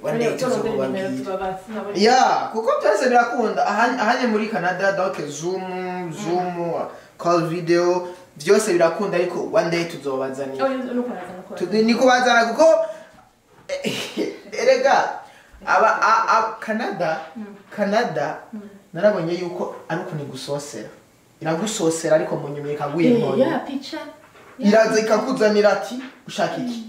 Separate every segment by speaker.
Speaker 1: One day tuzobabwira. Ya, kuko byose birakunda ahanye muri Canada, donc Zoom call video byose birakunda, ariko one day tuzobazanira. Ni kubazana kuko erega aba Canada narabonye yuko ari ukuntu igusosera, iragusosera ariko mu nyuma ikaguye inkoni.
Speaker 2: Ya picha
Speaker 1: iraza ikakuzanira ati ushaka iki,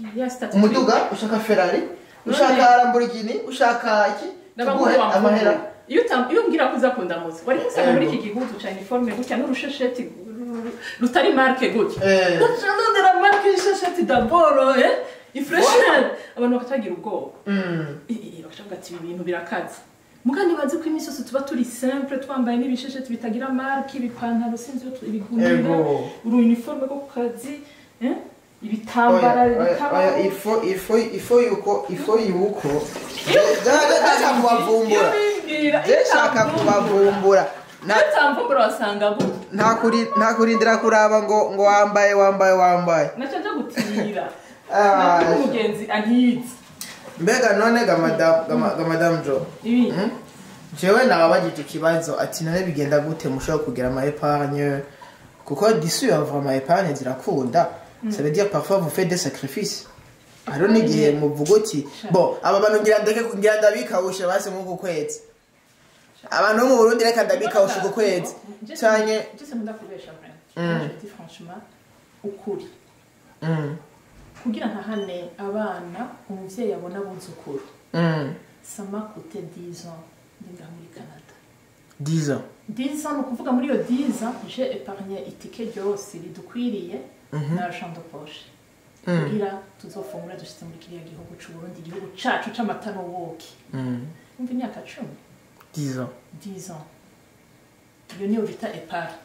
Speaker 1: umuduga, ushaka Ferrari, ushaka Lamborghini, ushaka iki, tuguhe amahera.
Speaker 2: Iyo umbwira ko uza kundamuza wari kusanga muri iki gihugu ca uniforme gutya n'urushesheti rutari marque gutya. Ndondera marque y'ishesheti d'abord, ifresher abantu bakagira ubwoba. Bakavuga ati ibi bintu birakaze. Muga nibaze ko imisi yose tuba turi simple, twambaye n'ibishesheti bitagira marque, ibipantaro sinzi iyo ibigunira, uru uniforme rwo ku kazi, ibitambara bitabaho.
Speaker 1: Ifo yuko ndashaka kubavumbura.
Speaker 2: Natamvumbura wasanga gute?
Speaker 1: Nta kurindira kuraba ngo wambaye.
Speaker 2: Naco nja gutira. Umugenzi antize.
Speaker 1: Mbega none ga madame Jo. Jewe nababajije ikibazo ati none bigenda gute mushobora kugira ama épargne, kuko d'ici vraiment épargne zirakunda. Ça veut dire parfois vous faites des sacrifices. Haro n'igihe muvuga uti bon aba bantu ngira ndeke ngira ndabikawushe basi nk'uku kwezi. Abantu mu Burundi reka ndabikawushe uku kwezi. Cyane
Speaker 2: je sais ndakubesha vraiment. Je dis franchement ukuri. Kugira ntahane abana umuvyeyi abona abuzukuru. Ça m'a coûté 10 ans ndi muri Canada.
Speaker 1: 10 ans.
Speaker 2: 10 ans, nukuvuga muri iyo 10 ans j'ai épargné itike ryose ridukwiriye na argent de poche. Kugira tuzofungura dushitse muri kiriya gihugu c'u Burundi, igihugu cacu c'amata n'ubuki. Umva imyaka 10.
Speaker 1: 10 ans.
Speaker 2: 10 ans. Iyo niyo bita épargne.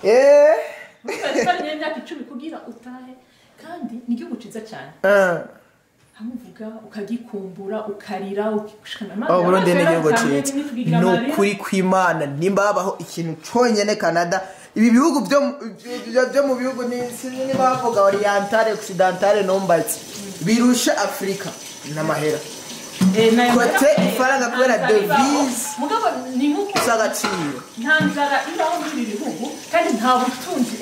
Speaker 2: Épargne imyaka 10 kugira utahe, kandi ni igihugu ciza cyane. Hamuvuga ukagikumbura ukarira ukishikana
Speaker 1: amazi. Burundi ni igihugu ciza. No kuri kw'Imana nimba habaho ikintu conyene Canada, ibi bihugu byo mu bihugu ni sinzi bavuga orientale occidentale nombatsi birusha Afrika n'amahera. Kote ifaranga kubera devise
Speaker 2: mugabo ni nkuko
Speaker 1: z'agaciro.
Speaker 2: Nta nzara ibaho muri ibi bihugu kandi nta butunzi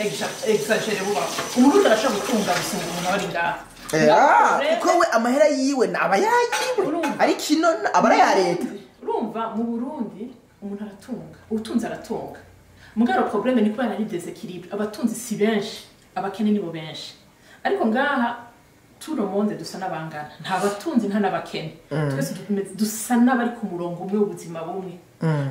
Speaker 2: exagéré bubaho. Umurundi arashobora gutunga gusumba umuntu ari ngaha.
Speaker 1: Kuko we amahera yiwe naba yayiwe, ariko ino aba ari aya leta.
Speaker 2: Urumva mu Burundi umuntu aratunga, ubutunzi aratunga. Mugabo problème ni kubera ari déséquilibre, abatunzi si benshi, abakene nibo benshi. Ariko ngaha tout le monde dusa n'abangana, nta batunzi nta n'abakene. Twese dusa n'abari ku murongo umwe w'ubuzima bumwe.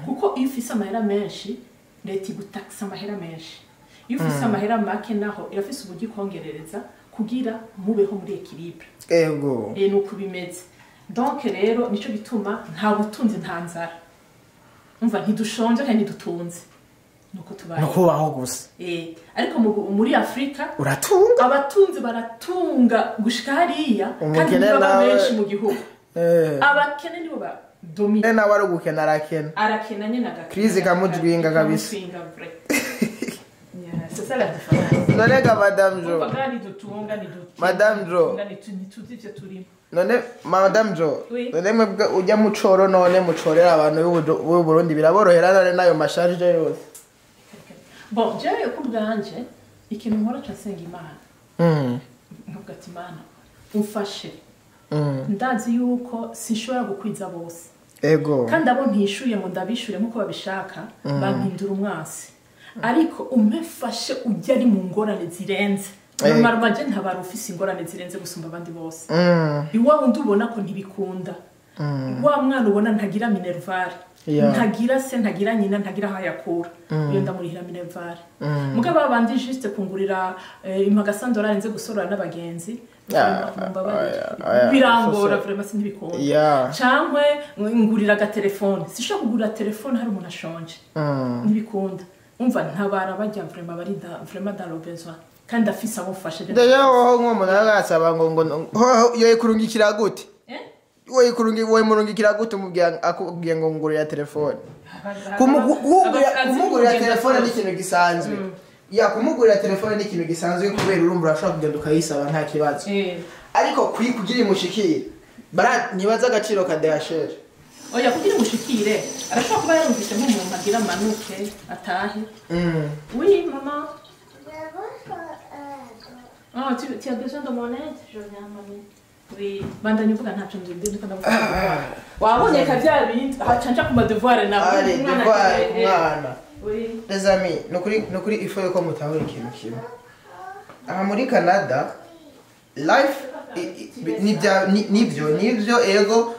Speaker 2: Kuko iyo ufise amahera menshi leta igutaxa amahera menshi. Iyo ufise amahera make naho irafise uburyo ikongerereza kugira mubeho muri équilibre.
Speaker 1: Ego.
Speaker 2: Nuko bimeze. Donc rero nico gituma nta butunzi nta nzara. Umva ntidushonje kandi ntidutunze. Nuko tubaye.
Speaker 1: Nuko baho gusa.
Speaker 2: Ariko muri Afrika
Speaker 1: uratunga,
Speaker 2: abatunzi baratunga gushika hariya kandi nibo benshi mu gihugu. Abakene nibo ba domine.
Speaker 1: Nawe ari gukena arakena.
Speaker 2: Arakena nyene agakena.
Speaker 1: Crise ikamujwinga kabisa.
Speaker 2: C'est ça la différence.
Speaker 1: None ga Madame Jo. Madame Jo. None Madame Jo. None mwebwe ujya mucoro none mucorera abantu b'u Burundi biraborohera none nayo masharge yose.
Speaker 2: Bon, jewe ku bwanje ikintu nkora ca nsenga Imana. Nkavuga ati Imana umfashe. Ndazi yuko sinshobora gukwiza bose.
Speaker 1: Ego.
Speaker 2: Kandi abo ntishuye ngo ndabishure nkuko babishaka bampindura umwansi. Ariko umefashe ujya ari mu ngorane zirenze. Normalement je ntabara ufise ingorane zirenze gusumba abandi bose. Iwawe ndubona ko ntibikunda. Wa mwana ubona ntagira minerval. Ntagira se, ntagira nyina, ntagira aho yakura. Iyo ndamurihira minerval. Mugabo abandi juste kungurira impagasandora nze gusorora n'abagenzi. Birangora vraiment sinibikunda. Cangwe ngurira agatelefone. Sishobora kugura telefone hari umuntu ashonje. Ntibikunda. Umva ntabara bajya vraiment bari vraiment dans le besoin. Kandi afise abofashe.
Speaker 1: Ndayo ho nko narasaba ngo yo ikurungikira gute? Wowe ikurungi wowe murungikira gute umubwiye akubwiye ngo ngurira telefone? Kumugurira telefone ni ikintu gisanzwe. Ya kumugurira telefone ni ikintu gisanzwe kubera urumva urashobora kugenda ukayisaba nta kibazo. Ariko kugira imushikire Bara ntibazi agaciro ka DHL.
Speaker 2: Oya, kugira umushikire arashobora kuba yarumvise nk'umuntu agira amanuke atahe. Oui, maman. Oh, tu as besoin de mon aide? Je viens, mamie. Oui, bandanye uvuga, ntacyo ndi ndiko ndavuga. Wabonye ka bya bindi haca nja ku ma devoir nawe.
Speaker 1: Allez, devoir umwana.
Speaker 2: Oui.
Speaker 1: Les amis, nukuri il faut yuko mutahura ikintu kimwe. Aha muri Canada life nibyo ego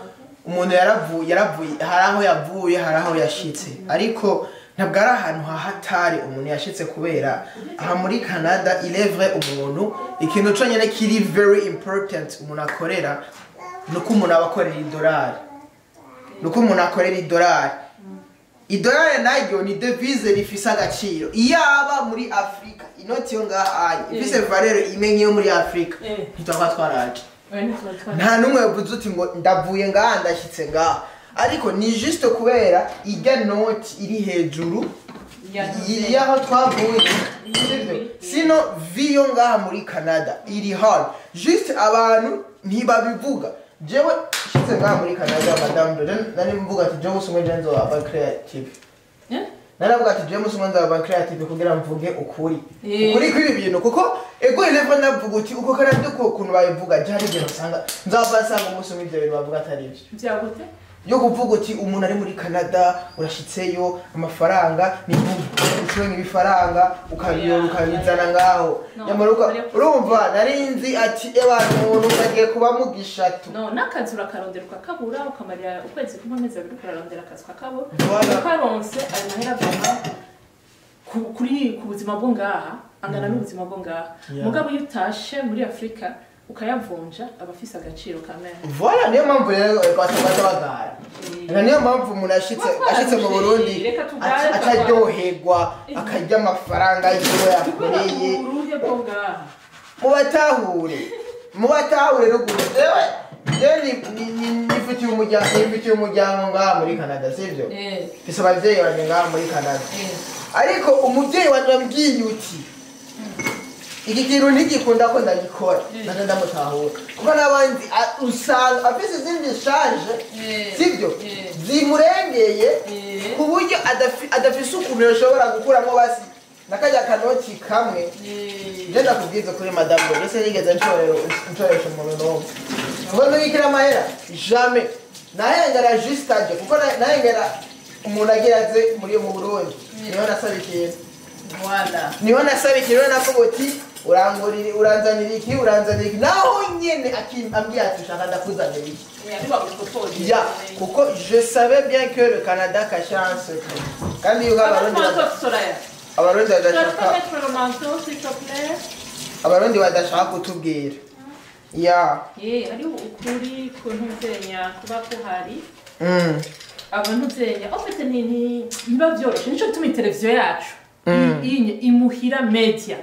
Speaker 1: umuntu yaravuye hari aho yavuye, hari aho yashitse, ariko ntabwo ari ahantu hahatari umuntu yashitse, kubera aha muri Canada, il est vrai, umuntu ikintu conyene kiri very important umuntu akorera nuko umuntu aba akorera idolari, nuko umuntu akorera idolari. Idolari naryo ni devise rifise agaciro. Iyaba muri Afrika inoti yo ngaha ifise valeur imwe nk'iyo muri Afrika, ntitwaba twaraje.
Speaker 2: Oya, ntitwaba.
Speaker 1: Nta n'umwe yavuze uti ngo ndavuye ngaha ndashyitse ngaha, ariko ni juste kubera irya noti iri hejuru y'aho twavuye, sivyo? Sino vie yo ngaha muri Canada iri hard, juste abantu ntibabivuga. Jewe shitse ngaha muri Canada, madame Jojo, nari mvuga ati jewe umunsi umwe je nzoba creative.
Speaker 2: Eh?
Speaker 1: Naravuga ati jewe umunsi umwe nzaba creative kugira mvuge ukuri, ukuri kw'ibi bintu, kuko ego ilevre ndavuga uti uko Canada uko ukuntu babivuga, je hari ibintu usanga nzava nsanga umunsi umwe ivyo bintu bavuga atari ivyo.
Speaker 2: Vyagute?
Speaker 1: Yo kuvuga uti umuntu ari muri Canada urashitseyo amafaranga ni ucurenga ibifaranga ukabiyora ukabizana ngaho.
Speaker 2: No,
Speaker 1: nyamara urumva narinzi ati eba umuntu agiye kuba mugishatu.
Speaker 2: No, n'akazi urakarondera ukakabura, ukamarira ukwezi kumwe, amezi 2 urarondera akazi ukakabura.
Speaker 1: Voilà.
Speaker 2: Ukaronse ayo mahera avoma kuri ku buzima bwo ngaha angana n'ubuzima bwo ngaha. Mugabo iyo utashe muri Afurika ukayavunja aba afise agaciro kamere.
Speaker 1: Voilà, niyo mpamvu rero batabata bagara. Reka niyo mpamvu umuntu ashitse mu Burundi
Speaker 2: Reka tugare,
Speaker 1: acaryoherwa akarya amafaranga yiwe
Speaker 2: kubera
Speaker 1: yakoreye.
Speaker 2: Uburuhe bwo ngaha.
Speaker 1: Mubatahure ruguru. Jewe nifitiye umuryango ngaha muri Canada, sivyo?
Speaker 2: Eh.
Speaker 1: Mfise abavyeyi banje ngaha muri Canada, ariko umuvyeyi wanje ambwiye uti iki kintu ntigikunda ko ndagikora, naje ndamutahura, kuko n'abandi usanga afise izindi charge, sivyo, zimurengeye, ku buryo adafise ukuntu yoshobora gukuramo basi nakarya kanoti kamwe. Je ndakubwiza kuri madamu, mbese nigeze ncoresha umuntu n'umwe ngo nubikira amahera? Jamais. Nahengera juste aje, kuko nahengera umuntu agira aze muri mu Burundi, niho nasaba ikintu.
Speaker 2: Voilà.
Speaker 1: Niho nasaba ikintu, niho navuga uti urangurira, uranzanira iki, uranzanira iki, naho nyene ambwiye ati ushaka ndakuzanira iki.
Speaker 2: Ari bagupropose.
Speaker 1: Ya, kuko je savais bien que le Canada cachait un secret, kandi yuko abarundi
Speaker 2: Manteau, Soraya.
Speaker 1: Abarundi
Speaker 2: Tu peux
Speaker 1: badashaka
Speaker 2: mettre le manteau, s'il te plaît?
Speaker 1: Abarundi badashaka kutubwira ya.
Speaker 2: Hariho ukuri kuntuzenya kuba kuhari. Abantu nzenya en fait ni ntibiba vyoroshe, nico gituma iteleviziyo yacu imuhira media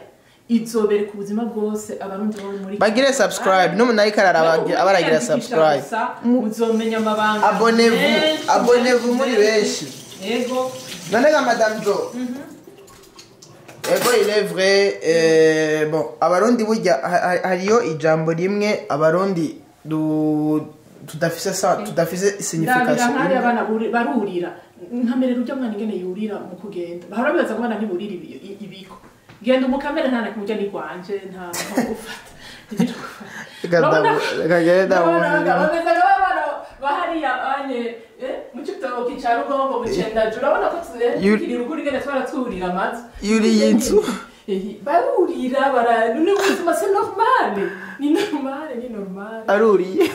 Speaker 2: izobereka ubuzima bwose abarundi bo muri
Speaker 1: Bagire subscribe, n'umuntu ariko araraba aba aragira subscribe.
Speaker 2: Gusa muzomenya amabanga
Speaker 1: Abonnez-vous,
Speaker 2: menshi,
Speaker 1: abonnez-vous muri
Speaker 2: menshi.
Speaker 1: benshi.
Speaker 2: Yego.
Speaker 1: None ga madame Jo, ego il est vrai, bon, abarundi burya hariyo ijambo rimwe abarundi tudafise tudafise
Speaker 2: Ndabira
Speaker 1: signification
Speaker 2: nk'ari
Speaker 1: imwe.
Speaker 2: Abana barurira, nkamerera urya mwana ingene yurira mu kugenda, bahora bibaza ngo abana ntiburira ibiko. Genda umukamere, nta nakumurya ni gwanje, nta gufata.
Speaker 1: Reka reka ngende ndabona.
Speaker 2: Bameze nk'abana bahariya anye mu Cibitoke ca Rugombo mu Cendajuru, urabona ko tukiri ruguru ingene twara amazu.
Speaker 1: Yuriye inzu.
Speaker 2: Barurira bara ni ubuzima, c'est normal, ni normal, ni normal.
Speaker 1: Aruriye.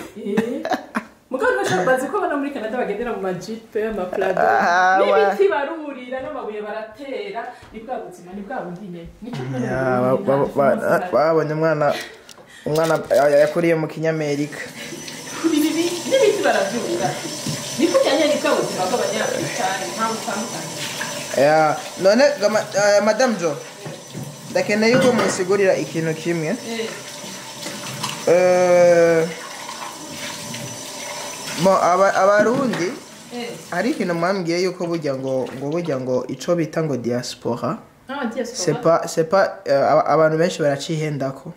Speaker 2: Mugabo ntibashobora, bazi ko abana muri Canada bagendera mu majipe, amaprado,
Speaker 1: Ah,
Speaker 2: n'ibiti barurira n'amabuye baratera. Ni bwa buzima, ni bwa bundi nyene. Nico
Speaker 1: Ya, babonye umwana yakuriye mu kinyamerika.
Speaker 2: N'ibiti baravyurira, ni kurya nyene, ni bwa buzima bw'abanyafurika, nta butandukanye.
Speaker 1: Ya, none madame Jo, ndakeneye yuko munsigurira ikintu kimwe. Bon, abarundi hari ikintu mwambwiye yuko burya ngo ico bita ngo diaspora,
Speaker 2: Ah, diaspora.
Speaker 1: c'est pas abantu benshi baracihendako.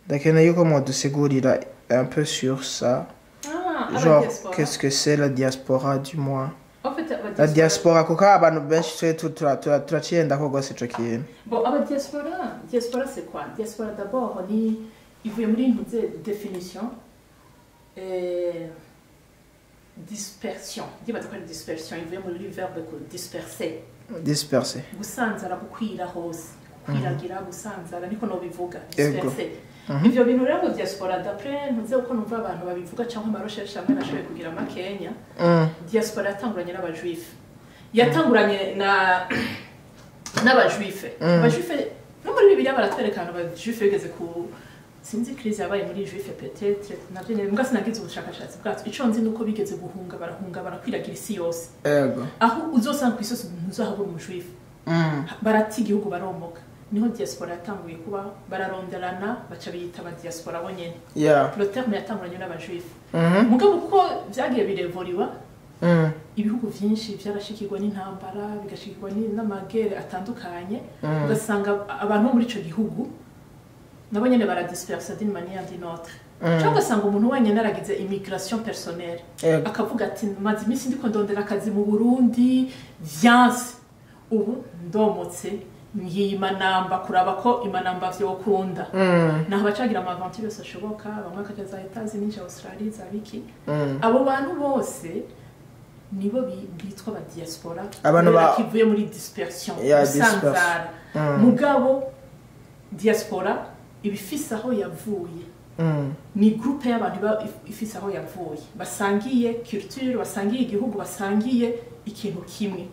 Speaker 1: Ndakeneye yuko mwadusigurira un peu sur ça.
Speaker 2: Ah,
Speaker 1: Genre,
Speaker 2: diaspora.
Speaker 1: Qu'est-ce que c'est la diaspora, du moins?
Speaker 2: En fait, aba
Speaker 1: La diaspora, kuko abantu benshi twe turaciyendako rwose ico kintu.
Speaker 2: Bon, aba diaspora, diaspora c'est quoi? Diaspora d'abord ni ivuye muri ntuze définition, dispersion. Ndibaza ko ari dispersion ivuye muri verbe ko disperser.
Speaker 1: Disperser.
Speaker 2: Gusanzara, gukwira hose, gukwiragira, gusanzara, niko nobivuga.
Speaker 1: Yego.
Speaker 2: Disperser. Ivyo bintu rero ngo diaspora, d'après ntuze uko numva abantu babivuga cyangwa ama recherches amwe nashoboye kugira makenya, diaspora yatanguranye n'aba juifs, yatanguranye na n'aba juifs. Aba juifs no muri Bibiliya baratwerekana aba juifs bigeze ku, sinzi, crise yabaye muri juif peut-être, navyo nyene mbwa sinagize ubushakashatsi bwatwo. Ico nzi nuko bigeze guhunga, barahunga, barakwiragira isi yose. Aho uzosanga ku isi yose ntuzahabura umu juif. Barata igihugu, baromoka, niho diaspora yatanguye kuba, bararonderana, baca biyita aba diaspora bo nyene. Le terme yatanguranye n'aba juifs. Mugabo uko vyagiye birevoriwa, ibihugu vyinshi vyarashikirwa n'intambara, bigashikirwa n'ama guerres atandukanye, ugasanga abantu bo muri ico gihugu nabo nyene baradispersa d'une manière d'une autre, cyangwa ugasanga umuntu wenyine aragize immigration personnelle, akavuga ati: "Maze iminsi ndiko ndondera akazi mu Burundi, vyanse, ubu ndomotse ngiye imanamba kuraba ko imanamba vyokunda." Naho bacagira ama aventures yose ashoboka, bamwe bakaja za Etats-Unis, Australie, za biki. Abo bantu bose nibo bitwa aba diaspora,
Speaker 1: Abantu
Speaker 2: kubera ko ivuye muri dispersion, gusanzara. Mugabo diaspora iba ifise aho yavuye. Ni groupe y'abantu iba ifise aho yavuye, basangiye culture, basangiye igihugu, basangiye ikintu kimwe.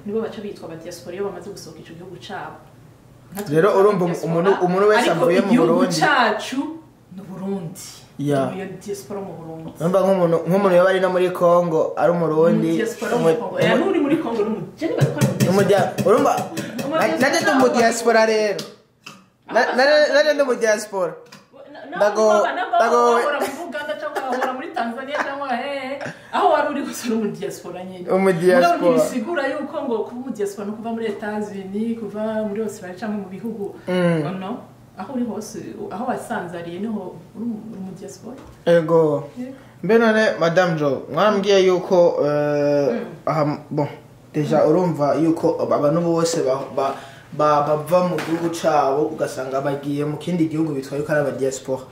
Speaker 2: Nibo baca bitwa aba diaspora iyo bamaze gusohoka ico gihugu cabo. Natwe
Speaker 1: Rero
Speaker 2: twitwa
Speaker 1: urumva
Speaker 2: aba diaspora,
Speaker 1: umuntu wese
Speaker 2: ariko
Speaker 1: avuye mu
Speaker 2: igihugu
Speaker 1: Burundi.
Speaker 2: cacu ni Burundi. Iyo diaspora mu Burundi.
Speaker 1: Urumva nk'umuntu yaba ari no muri Congo ari Umurundi.
Speaker 2: Diaspora mu Congo. N'uri muri Congo je nibaza ko ari mu
Speaker 1: Urumva nanjye ndi mu diaspora rero. Nanjye ndi mu diaspora.
Speaker 2: Wahora mu Buganda cyangwa wahora muri Tanzania cyangwa hehe, aho wari uri gusa uri mu diaspora nyine.
Speaker 1: Umu diaspora.
Speaker 2: Mugabo ntibisigura yuko ngo kuba mu diaspora no kuva muri Etats-Unis, kuva muri Australia cyangwa mu bihugu. No, aho uri hose, aho wasanzariye, niho uri mu diaspora.
Speaker 1: Ego. Mbe none Madame Jo, mwambwiye yuko aha, bon, déjà urumva yuko abantu bose bava mu gihugu cabo ugasanga bagiye mu kindi gihugu bitwa yuko ari aba diaspora.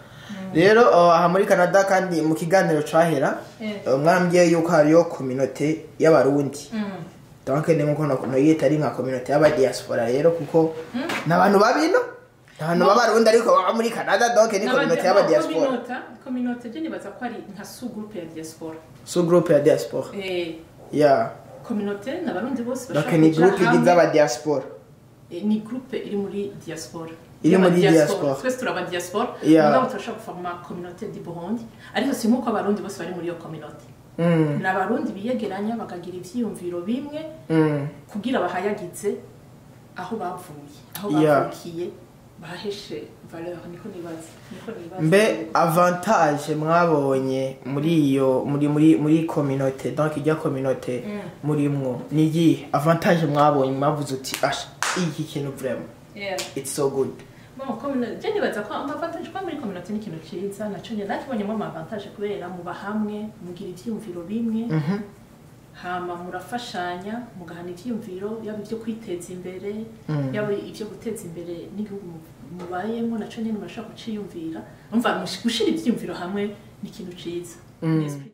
Speaker 1: Rero aha muri Canada, kandi mu kiganiro cahera, mwambwiye yuko hariyo communauté y'Abarundi. Donc ni nkuko noyita ari nka communauté y'aba diaspora rero, kuko n'abantu babino, abantu b'Abarundi ariko baba muri Canada, donc ni communauté y'aba diaspora.
Speaker 2: Communauté je nibaza ko ari nka sous groupe ya diaspora.
Speaker 1: Sous groupe ya diaspora.
Speaker 2: Communauté n'Abarundi bose
Speaker 1: Donc
Speaker 2: bashobora
Speaker 1: ni
Speaker 2: kuja
Speaker 1: groupe igize
Speaker 2: hamwe.
Speaker 1: aba diaspora.
Speaker 2: Ni groupe iri muri diaspora.
Speaker 1: Iri muri
Speaker 2: Y'aba
Speaker 1: diaspora.
Speaker 2: Twese turaba diaspora. Mugabo turashobora guforma communauté du Burundi, ariko si nk'uko Abarundi bose bari muri iyo communauté. Ni Abarundi biyegeranya bakagira ivyiyumviro bimwe kugira bahayagize aho bavuye, aho bavukiye, baheshe valeur. Niko nibaza, niko nibaza.
Speaker 1: Mbe avantage mwabonye muri iyo muri communauté, donc ijya communauté murimwo, ni iyihe avantage mwabonye, mwavuze uti: "Asha, iki kintu vraiment it's so good"?
Speaker 2: Bon, je nibaza ko ama avantages, kuba muri communauté ni ikintu ciza naco nyene nakibonyemo ama avantages, kubera muba hamwe, mugira ivyiyumviro bimwe, hama murafashanya, mugahana ivyiyumviro, yaba ivyo kwiteza imbere, yaba ivyo guteza imbere n'igihugu mubayemo, naco nyene murashobora kuciyumvira. Umva, gushira ivyiyumviro hamwe ni ikintu ciza. Esprit.